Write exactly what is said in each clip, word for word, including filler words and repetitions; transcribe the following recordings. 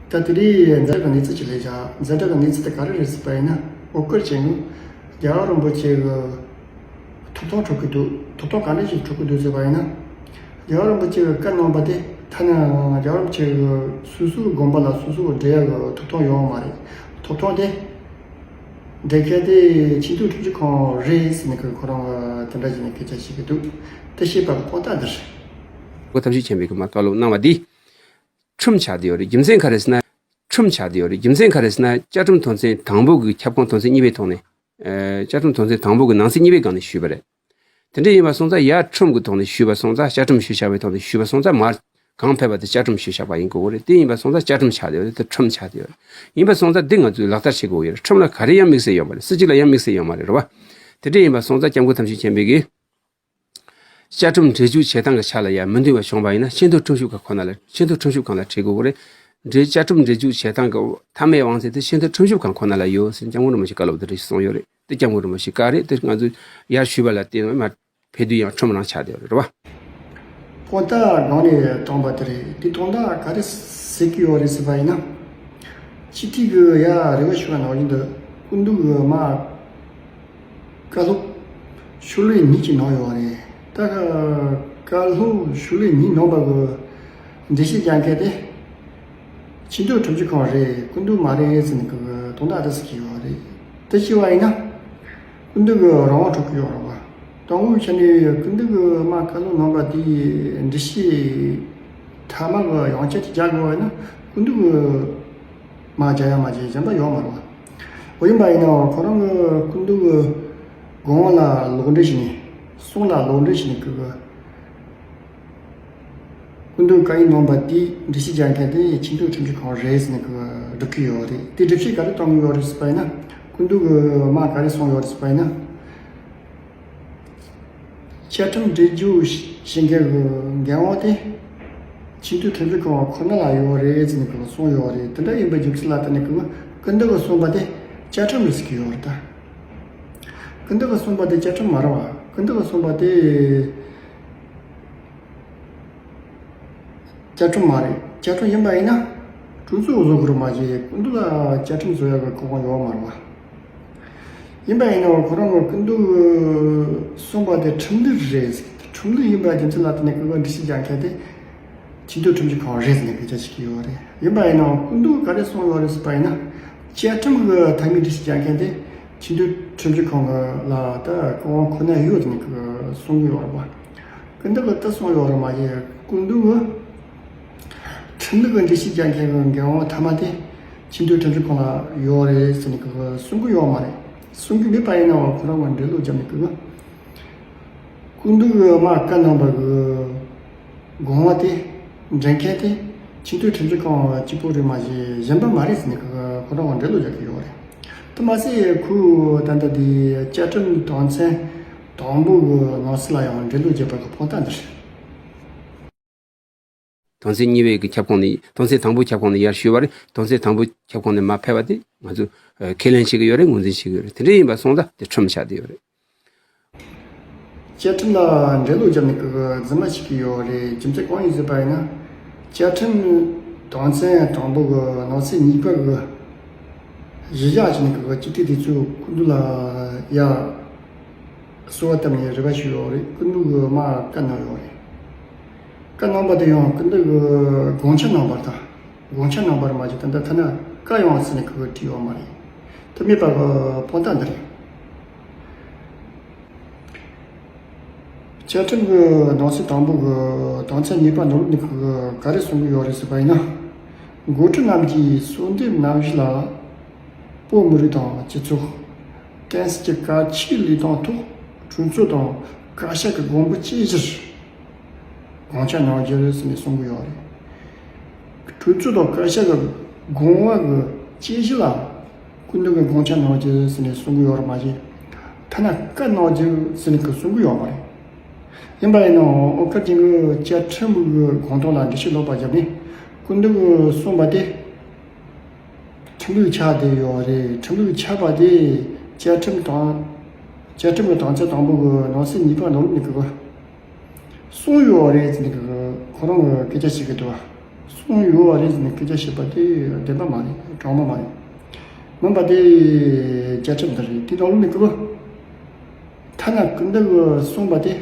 ད་དེ་རིང་ཛ་དྲག་གི་གནས་ཚུལ་ཅིག་སླེབས་བཞག་ཛ་དྲག་གི་གནས་ཚུལ་དེ་ག་རེ་རེད་ཟེར་བ་ཡིན་ན། ཨོ་ཀར་ཆེན་གྱིས་རྒྱལ་བ་རིན་པོ་ཆེ་གི་ཐོབ་ཐང་འཕྲོག་གི་འདུག་ཐོབ་ཐང་ག་འདྲ་ཞིག་འཕྲོག་གི་འདུག་ཟེར་བ་ཡིན་ན། རྒྱལ་བ་རིན་པོ་ཆེ་གི་བཀའ་གནང་བ་དེ་ཐ་ན་རྒྱལ་བ་རིན་པོ་ཆེ་གི་སོ་སོའི་དགོན་པ་ལ་སོ་སོ་གི་འབྲེལ་ཡག་གི་ཐོབ་ཐང་ཡོད་མ་རེད། ཐོབ་ཐང་དེ་འབྲེལ་མཁན་དེ་ཆེས་མཐོའི་ཁྲིམས་ཞིབ་ཁང་རེད་ཟེར་ནས་གི་ཁོ་རང་གི་དེ་འདྲ་བྱས་ནས་སྐད་ཆ་བཤད་གི་འདུག་དེ་བཤད་པ་གི་དཔང་རྟགས་འདི་རེད། གོ་ཐབས་ཤེས་ཆེན་པོས་གི་མ་བཀའ་སློབ་གནང་བ་འདི་ཁྲིམས་ཆགས་བསྡད་ཡོད་རེད། རྒྱུ་མཚན་ག་རེ་ཟེར་ན། ཁྲིམས་ཆགས་བསྡད་ཡོད་རེད། རྒྱུ་མཚན་ག་རེ་ཟེར་ན་བཅའ་ཁྲིམས་དོན་ཚན་དང་པོ་གི་ཁྱབ་ཁོངས་དོན་ཚན་གཉིས་པའི་ཐོག་ནས། ཨ། བཅའ་ཁྲིམས་དོན་ཚན་དང་པོ་གི་ནང་གསེས་གཉིས་པའི་སྒང་ནས་ཞུས་པ་རེད། དེ་འདྲ་ཡིན་པ་སོང་ཙང་ཡར་ཁྲིམས་ཀྱི་ཐོག་ནས་ཞུས་པ་སོང་ཙང་། བཅའ་ཁྲིམས་ཞུ་བཞག་པའི་ཐོག་ནས་ཞུས་པ་སོང་ཙང་། མར་གང་ཕེབས་པ་དེ་བཅའ་ཁྲིམས་ཞུ་བཞག་པ་ཡིན་དགོས་ཀྱི་རེད། དེ་ཡིན་པ་སོང་ཙང་བཅའ་ཁྲིམས་ཆགས་བསྡད་ཡོད་རེད། དེ་ཁྲིམས་ཆགས་བསྡད་ཡོད་རེད། ཡིན་པ་སོང་ཙང་འདི་ང་ཚོས་ལག་བསྟར་བྱེད་དགོས་ཀྱི་ཡོད་རེད། ཁྲིམས་ལ་ག་རེ་ཡང་དམིགས་བསལ་ཡོད་མ་རེད། སྲིད་བྱུས་ལ་ཡང་དམིགས་བསལ་ཡོད་མ་རེད། རེད་བ། དེ་འདྲ་ཡིན་པ་སོང་ཙང་སྐྱབས་མགོན་ཐམས་ཅད་མཁྱེན་པས་ཀྱིས། བཅའ་ཁྲིམས་འགྲེལ་བརྗོད་བྱེད་སྟངས་ཀྱི་ཆ་ལ་ཡང་མི་འདོད་པ་བྱུང་བ་ཡིན་ན་ཆེས་མཐོའི་ཁྲིམས་ཞིབ་ཁང་ཁོ་ན་ལ། ཆེས་མཐོའི་ཁྲིམས་ཞིབ་ཁང་ལ་འཁྲིད་དགོས་ཀྱི་རེད། འགྲེལ། བཅའ་ཁྲིམས་འགྲེལ་བརྗོད་བྱེད་སྟངས་ཀྱི་མཐའ་མའི་དབང་ཚད་དེ་ཆེས་མཐོའི་ཁྲིམས་ཞིབ་ཁང་ཁོ་ན་ལ་ཡོད་ཟེར་སྐྱབས་མགོན་རིན་པོ་ཆེ་བཀའ་སློབ་དེ་འདྲ་ཞིག་གསུངས་ཡོད་རེད། དེ་སྐྱབས་མགོན་རིན་པོ་ཆེའི་བཀའ་རེད། དེ་ང་ཚོས་ཡར་ཞུས་པ་ལ་བརྟེན་ནས་མར་ཕེབས་དུས་ཡང་ཁྲིམས་རང་ཆགས་བསྡད་ཡོད་རེད། རེད་བ། དཔང་རྟགས་སྒང་ནས་བཏང་བ་དེ་རེད། དེ་དོན་དག་ག་རེ་ཟེར་གྱི་ཡོད་རེད་ཟེར་བ་ཡིན་ན། སྤྱི་འཐུས་ཀྱི་ཡར་རེ་བ་ཞུ་བ་ནང་བཞིན་དུ་སྐུ་མདུན་གྱི་མར་བཀའ་སློབ་ཤོག་ལྷེ་གཉིས་ཀྱིས་གནང་ཡོད་རེད། ད་བཀའ་སློབ་ཤོག་ལྷེ་གཉིས་གནང་བ་གི་འགྲེལ་བཤད་རྒྱག་མཁན་དེ་ཆེས་མཐོའི་ཁྲིམས་ཞིབ་ཁང་རེད། སྐུ་མདུན་མ་རེད་ཟེར་ནས་གི་དོན་དག་དེ་ཟེར་གྱི་ཡོད་རེད། དེ་བྱས་པ་ཡིན་ན་སྐུ་མདུན་གྱི་རང་དབང་འཕྲོག་གི་ཡོད་རེད་བ། དང་པོའི་ཆ་ནས་སྐུ་མདུན་གྱི་མར་བཀའ་སློབ་གནང་བ་དེའི་འགྲེལ་བཤད་མཐའ་མ་གི་ཡང་བསྐྱར་དེ་རྒྱག་དགོས་པ་ཡིན་ན་སྐུ་མདུན་གྱི་མར་རྒྱག་ཡ་མ་རྒྱག་ཡ་གཞན་པ་ཡོད་མ་རེད་བ། འོ། ཡིན་པ་ཡིན་ནའང་ཁོ་རང་གི་སྐུ་མདུན་གྱི་དགོངས་པ་ལ་ལོག་འགྲེལ་བྱས་ནས། གསུང་ལ་ལོག་འགྲེལ་བྱས་ནས་གི་སྐུ་མདུན་བཀའ་ཡིག་གནང་བ་དེའི་འགྲེལ་བཤད་རྒྱག་མཁན་དེ་ཆེས་མཐོའི་ཁྲིམས་ཞིབ་ཁང་རེད་ཟེར་ནས་གི་སྒྲུབ་ཀྱི་ཡོད་རེད། དེ་སྒྲུབ་བྱེད་ག་རེ་གཏོང་གི་ཡོད་རེད་ཟེར་བ་ཡིན་ན། སྐུ་མདུན་གྱི་མར་ག་རེ་གསུངས་ཡོད་རེད་ཟེར་བ་ཡིན་ན། བཅའ་ཁྲིམས་འགྲེལ་བརྗོད་བྱེད་མཁན་གྱི་འགན་དབང་དེ་ཆེས་མཐོའི་ཁྲིམས་ཞིབ་ཁང་ཁོ་ན་ལ་ཡོད་རེད་ཟེར་ནས་གི་གསུངས་ཡོད་རེད། དེ་འདྲ་ཡིན་པའི་རྒྱུ་མཚན་ལ་བརྟེན་ནས་གི་སྐུ་མདུན་གྱིས་གསུངས་པ་དེ་བཅའ་ཁྲིམས་རེད་ཟེར་གྱི་ཡོད་རེད་ད། སྐུ་མདུན་གྱིས་གསུངས་པ་དེ་བཅའ་ཁྲིམས་མ་རེད་བ། སྐུ་མདུན་གྱིས་གསུངས་པ་དེ་བཅའ་ཁྲིམས་མ་རེད། བཅའ་ཁྲིམས་ཡིན་པ་ཡིན་ན་གྲོས་ཚོགས་བཟོ་དགོས་རེད་མ་གཞི་སྐུ་མདུན་ལ་བཅའ་ཁྲིམས་བཟོ་ཡག་གི་གོ་སྐབས་ཡོད་མ་རེད་བ། ཡིན་པ་ཡིན་ནའང་ཁོ་རང་གི་སྐུ་མདུན་གྱིས་གསུངས་པ་དེ་ཁྲིམས་ལུགས་རེད། ཁྲིམས་ལུགས་ཡིན་པའི་རྒྱུ་མཚན་ལ་བརྟེན་ནས་སྐུ་མདུན་འགྲེལ་བཤད་རྒྱག་མཁན་དེ་ཆེས་མཐོའི་ཁྲིམས་ཞིབ་ཁང་རེད་ཟེར་ནས་སྐད་ཆ་བཤད་ཀྱི་ཡོད་རེད། ཡིན་པ་ཡིན་ནའང་སྐུ་མདུན་གྱིས་ག་རེ་གསུངས་ཡོད་རེད་ཟེར་བ་ཡིན་ན། བཅའ་ཁྲིམས་ཀྱི་མཐའ་མའི་འགྲེལ་བཤད་རྒྱག་མཁན་དེ་ཆེས་མཐོའི་ཁྲིམས་ཞིབ་ཁང་གི་ལ་ད་གོ་སྐབས་ཁོ་ན་ཡོད་ཟེར་ནས་གསུང་གི་ཡོད་རེད་བ། སྐུ་མདུན་གྱིས་ད་གསུངས་ཡོད་རེད་མ་གཞི་སྐུ་མདུན་གྱིས་ཁྲིམས་ལུགས་ཀྱི་འགྲེལ་བཤད་རྒྱག་མཁན་གྱི་འགན་དབང་མཐའ་མ་དེ་ཆེས་མཐོའི་ཁྲིམས་ཞིབ་ཁང་ལ་ཡོད་རེད་ཟེར་ནས་གསུང་གི་ཡོད་མ་རེད། གསུང་གི་མེད་པ་ཡིན་ནའང་ཁོ་རང་གིས་འགྲེལ་བརྗོད་བརྒྱབ་ནས་གི་སྐུ་མདུན་གྱིས་མར་བཀའ་གནང་བ་གི་དགོངས་པ་དེ་འགྲེལ་མཁན་དེ་ཆེས་མཐོའི་ཁྲིམས་ཞིབ་ཁང་གཅིག་པོ་རེད་མ་གཞི་གཞན་པ་མ་རེད་ཟེར་ནས་གི་ཁོ་རང་གིས་འགྲེལ་བརྗོད་རྒྱག་གི་ཡོད་རེད། དེ་མ་ཟད་ཁོས་ད་ལྟ་དེ་བཅའ་ཁྲིམས་དོན་ཚན་དང་པོ་གི་ནང་གསེས་ལ་ཡང་འགྲེལ་བརྗོད་བརྒྱབ་པ་གི་དཔང་རྟགས་འདི་རེད། དོན་ཚན་གཉིས་པའི་གི་ཁྱབ་ཁོངས་ནས། དོན་ཚན་དང་པོའི་ཁྱབ་ཁོངས་ནས་ཡར་ཞུས་པ་རེད། དོན་ཚན་དང་པོའི་ཁྱབ་ཁོངས་ནས་མར་ཕེབས་པ་དེ་ང་ཚོས་ཨ་ཁས་ལེན་བྱེད་ཀྱི་ཡོད་རེད། ངོས་འཛིན་བྱེད་ཀྱི་ཡོད་རེད། དེ་འདྲ་ཡིན་པ་སོང་ཙང་དེ་ཁྲིམས་ཆགས་བསྡད་ཡོད་རེད། བཅའ་ཁྲིམས་ལ་འགྲེལ་བརྗོད་བརྒྱབ་ནས་གི་རྫུན་མ་བྱེད་ཀྱི་ཡོད་རེད། རྒྱུ་མཚན་གང་ཡིན་ཟེར་བ་ཡིན་ན། བཅའ་ཁྲིམས་དོན་ཚན་དང་པོ་གི་ནང་གསེས་གཉིས་པ་གི་གཞི་བཞག་བྱས་ནས་གི་སྤྱི་འཐུས་དེ་ཚོས་སྐུ་མདུན་ལ་ཡ་གསོལ་བ་བཏབ་ནས་རེ་བ་ཞུས་ཡོད་རེད། སྐུ་མདུན་གྱིས་མར་བཀའ་གནང་ཡོད་རེད། བཀའ་གནང་བ་དེ་ཡང་སྐུ་མདུན་གྱིས་དགོངས་འཆར་གནང་བ་དང་། དགོངས་འཆར་གནང་བ་རེད་མ་གཞི་ད་ལྟ་ཐ་ན་བཀའ་ཡང་ཟེར་ནས་གི་བྲིས་ཡོད་མ་རེད། དེ་མེད་པ་གི་དཔང་རྟགས་འདི་རེད། བཅའ་ཁྲིམས་ཀྱི་ནང་གསེས་དང་པོ་གི་དོན་ཚན་གཉིས་པ་ནང་ལོགས་ནས་གི་ག་རེ་གསུང་གི་ཡོད་རེད་ཟེར་བ་ཡིན་ན། འགོ་ཁྲིད་རྣམས་ཀྱིས་གསོལ་འདེབས་ནང་བཞིན་ལ། བོད་མི་རིགས་དང་སྤྱི་ཚོགས། བསྟན་སྲིད་ཀྱི་གལ་ཆེའི་ལས་དོན་ཐོག་གྲོས་ཚོགས་དང་བཀའ་ཤག་གི་དགོངས་པ་བཅས་བཞིར་དགོངས་འཆར་གནང་རྒྱུ་ཟེར་ནས་གསུང་གི་ཡོད་རེད། གྲོས་ཚོགས་དང་བཀའ་ཤག་གི་དགོངས་པ་གི་བཅས་བཞི་ལ་སྐུ་མདུན་གྱིས་དགོངས་འཆར་གནང་རྒྱུ་ཟེར་ནས་གསུང་གི་ཡོད་རེད་མ་གཞི། ཐ་ན་བཀའ་གནང་རྒྱུ་ཟེར་ནས་གི་གསུང་གི་ཡོད་མ་རེད། ཡིན་པ་ཡིན་ནའང་ཨོ་ཁ་ཅན་གྱིས་བཅའ་ཁྲིམས་གི་དགོངས་དོན་ལ་འགྲེལ་བཤད་ལོག་པ་བརྒྱབ་ནས་སྐུ་མདུན་གྱིས་གསུངས་པ་དེ། ཁྲིམས་ལུགས་ཆགས་བསྡད་ཡོད་རེད། ཁྲིམས་ལུགས་ཆགས་པ་དེ་བཅའ་ཁྲིམས་དང་། བཅའ་ཁྲིམས་ཀྱི་དོན་ཚན་དང་པོ་གི་ནང་གསེས་གཉིས་པ་ནང་ལོགས་ནས་གི་གསུངས་ཡོད་རེད་ཟེར་ནས་གི་ཁོ་རང་གི་སྐད་ཆ་བཤད་གི་འདུག་གསུངས་ཡོད་པ་རེད་ཟེར་ནས་སྐད་ཆ་བཤད་པ་དེ་བདེན་པ་མ་རེད། དྲང་པོ་མ་རེད། མིན་པ་དེ་བཅའ་ཁྲིམས་འདི་རེད། དེ་ནང་ལོགས་ནས་ཀུན་ལོ། ཐ་ན་སྐུ་མདུན་གྱིས་གསུངས་པ་དེ་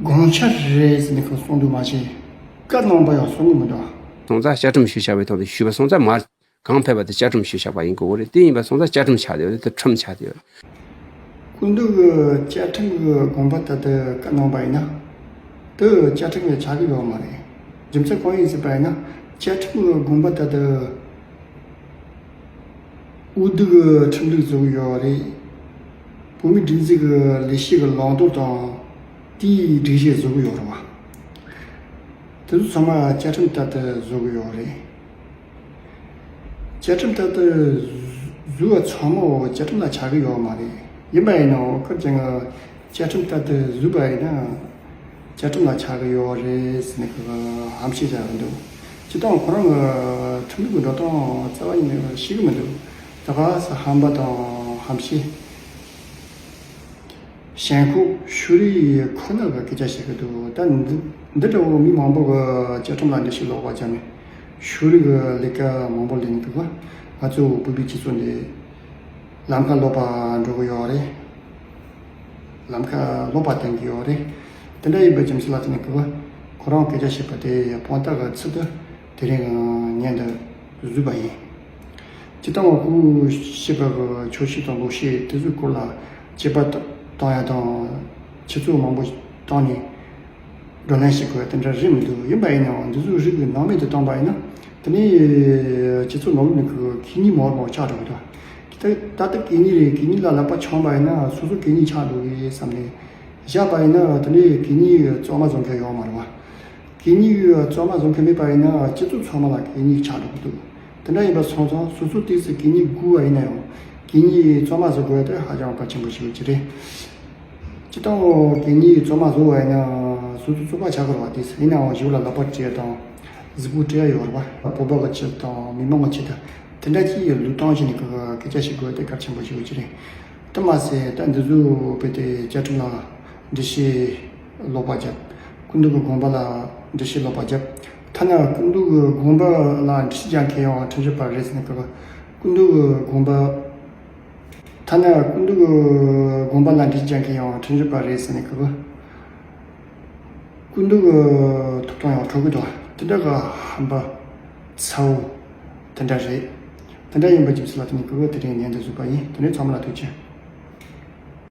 དགོངས་འཆར་རེད་ཟེར་ནས་ཁོས་གསུངས་འདུག་མ་གཞི། བཀའ་གནང་པ་ཡང་གསུང་གི་མི་འདུག་སོང་ཙང་བཅའ་ཁྲིམས་ཞུས་བཞག་པའི་ཐོག་ནས་ཞུས་པ་སོང་ཙང་མ། གང་ཕེབས་པ་དེ་བཅའ་ཁྲིམས་ཞུས་བཞག་པ་ཡིན་དགོས་ཀྱི་རེད། དེ་ཡིན་པ་སོང་ཙང་བཅའ་ཁྲིམས་ཆགས་བསྡད་ཡོད་རེད། དེ་ཁྲིམས་ཆགས་བསྡད་ཡོད་རེད། སྐུ་མདུན་གྱིས་བཅའ་ཁྲིམས་ཀྱི་དགོངས་པ་ལྟར་དུ་བཀའ་གནང་པ་ཡིན་ན། དེ་བཅའ་ཁྲིམས་ལ་ཆགས་ཀྱི་ཡོད་མ་རེད། རྒྱུ་མཚན་གང་ཡིན་ཟེར་བ་ཡིན་ན། བཅའ་ཁྲིམས་ཀྱི་དགོངས་པ་ལྟར་དུ་འོས་བསྡུ་གི་ཁྲིམས་ལུགས་བཟོ་གི་ཡོད་རེད། བོད་མིའི་སྒྲིག་འཛུགས་ཀྱི་ལས་བྱེད་ཀྱི་ལམ་སྟོན་དང་། དེའི་སྒྲིག་གཞི་བཟོ་གི་ཡོད་རེད་བ། དེ་ཚོ་ཚང་མ་བཅའ་ཁྲིམས་ལྟར་དུ་བཟོ་གི་ཡོད་རེད། བཅའ་ཁྲིམས་ལྟར་དུ་བཟོས་པ་ཚང་མ་བཅའ་ཁྲིམས་ལ་ཆགས་ཀྱི་ཡོད་མ་རེད། ཡིན་པ་ཡིན་ནའང་ཁོ་ཅང་བཅའ་ཁྲིམས་ལྟར་དུ་བཟོས་པ་ཡིན་ན་བཅའ་ཁྲིམས་ལ་ཆགས་ཀྱི་ཡོད་རེད་ཟེར་ནས་ཁོ་ཧམ་བཤད་བྱ་གི་འདུག་སྤྱིར་བཏང་ཁོ་རང་གི་ཁྲིམས་ལུགས་ཀྱི་འགྲོ་སྟངས་རྩ་བ་ཉིད་ནས་ཤེས་ཀྱི་མི་འདུག་ད་ག་ས་ཧམ་པ་དང་ཧམ་བཤད། ཞེན་ཁོག་ཕྱོགས་རིས་ཁོ་ན་གི་སྐད་ཆ་བཤད་ཀྱི་འདུག་ད་འདི་འདི་འདྲ་བོ་མི་མང་པོ་གི་བཅའ་ཁྲིམས་ལ་འགྲེལ་བཤད་ལོག་པ་བརྒྱབ་ནས་ཕྱོགས་རིས་ཀྱི་ལས་ཀ་མང་པོ་ལས་ནས་འདུག་ག་ང་ཚོ་བོད་པའི་སྤྱི་ཚོགས་འདི་ལམ་ཁ་ལོག་པ་འགྲོ་གི་ཡོད་རེད། ལམ་ཁ་ལོག་པ་བསྟན་གྱི་ཡོད་རེད། དེ་འདྲ་ཡིན་པའི་རྒྱུ་མཚན་ལ་བརྟེན་ནས་འདུག་ག་ཁོ་རང་སྐད་ཆ་བཤད་པ་དེ་དཔང་རྟགས་ཀྱི་ཚུལ་དུ་དེ་རིང་ཉན་དུ་བཟོས་པ་ཡིན། སྤྱིར་བཏང་ཁོས་བཤད་པ་གི་ཆོས་བཤད་དང་ལོ་བཤད་དེ་ཚོའི་སྐོར་ལ་དཔྱད་པ་བཏང་ཡ་དང་། ཆུ་ཚོད་མང་པོ་བཏང་ནས་བགྲོ་གླེང་བྱེད་དགོས་དེ་འདྲ་རེད་མི་འདུག་ཡིན་པ་ཡིན་ནའང་འདི་ཚོའི་རིགས་ཀྱི་སྣང་མེད་དུ་བཏང་པ་ཡིན་ན། དེ་ནས་སྤྱི་ཚོགས་ནང་ལོགས་ནས་གི་གད་སྙིགས་མང་པོ་ཆགས་འགྲོ་གི་འདུག་ད་ལྟ་གད་སྙིགས་རེད། གད་སྙིགས་ལ་ལག་པ་འཆང་པ་ཡིན་ན་སོ་སོ་གད་སྙིགས་ཆགས་འགྲོ་གི་བསམ་ནས་བཞག་པ་ཡིན་ན། དེ་ནས་གད་སྙིགས་བཙོ་མ་བཟོ་མཁན་ཡོད་མ་རེད་བ། གད་སྙིགས་བཙོ་མ་བཟོ་མཁན་མེད་པ་ཡིན་ན་སྤྱི་ཚོགས་ཚང་མ་ལ་གད་སྙིགས་ཆགས་འགྲོ་གི་འདུག་དེ་འདྲ་ཡིན་པ་སོང་ཙང་སོ་སོ་ཏོག་ཙམ་གད་སྙིགས་བསྐུར་བ་ཡིན་ན་ཡང་གད་སྙིགས་བཙོ་མ་བཟོ་དགོས་དེ་ཧ་ཅང་གལ་ཆེན་པོ་ཞིག་ཡོད་ཀྱི་རེད། སྤྱིར་བཏང་གད་སྙིགས་བཙོ་མ་བཟོ་བ་ཡིན་ན་སོ་སོ་བཙོག་པ་ཆགས་ཀྱི་རེད་བ། དེ་ཡིན་ནའང་ཞིབ་ལ་ལག་པ་བྲེག་དང་གཟུགས་པོ་བྲེག་ཡོད་རེད་བ། བོད་པ་གི་ཆེད་དང་མི་མང་གི་ཆེད་དུ་དེ་འདྲ་ཅིག་ལུས་སྟངས་ཤིག་ནས་གི་སྐད་ཆ་ཞིག་དགོས་དེ་གལ་ཆེན་པོ་ཞིག་ཡོད་ཀྱི་རེད། དེ་མ་ཟད་ད་འདི་ཚོ་བོད་དེ་བཅའ་ཁྲིམས་ལ་འགྲེལ་བཤད་ལོག་པ་བརྒྱབ། སྐུ་མདུན་གྱི་དགོངས་པ་ལ་འགྲེལ་བཤད་ལོག་པ་བརྒྱབ། ཐ་ན་སྐུ་མདུན་གྱི་དགོངས་པ་ལ་འགྲེལ་བཤད་རྒྱག་མཁན་ཡང་ཁྲིམས་ཞིབ་པ་རེད་ཟེར་ནས་གི། སྐུ་མདུན་གྱི་དགོངས་པ། ཐ་ན་སྐུ་མདུན་གྱི་དགོངས་པ་ལ་འགྲེལ་བཤད་རྒྱག་མཁན་ཡང་ཁྲིམས་ཞིབ་པ་རེད་ཟེར་ནས་གི། སྐུ་མདུན་གྱི་ཐོབ་ཐང་ཡང་འཕྲོག་གི་འདུག་དེ་འདྲ་གི་ཧམ་པ་ཚ་བོ་དེ་འདྲ་རེད། དེ་འདྲ་ཡིན་པ་རྒྱུ་མཚན་ལ་བརྟེན་ནས་གི་དེ་རིང་ཉན་དུ་བཟོས་པ་ཡིན། དེ་ནས་ཚང་མ་ལ་ཐུགས་རྗེ་ཆེ།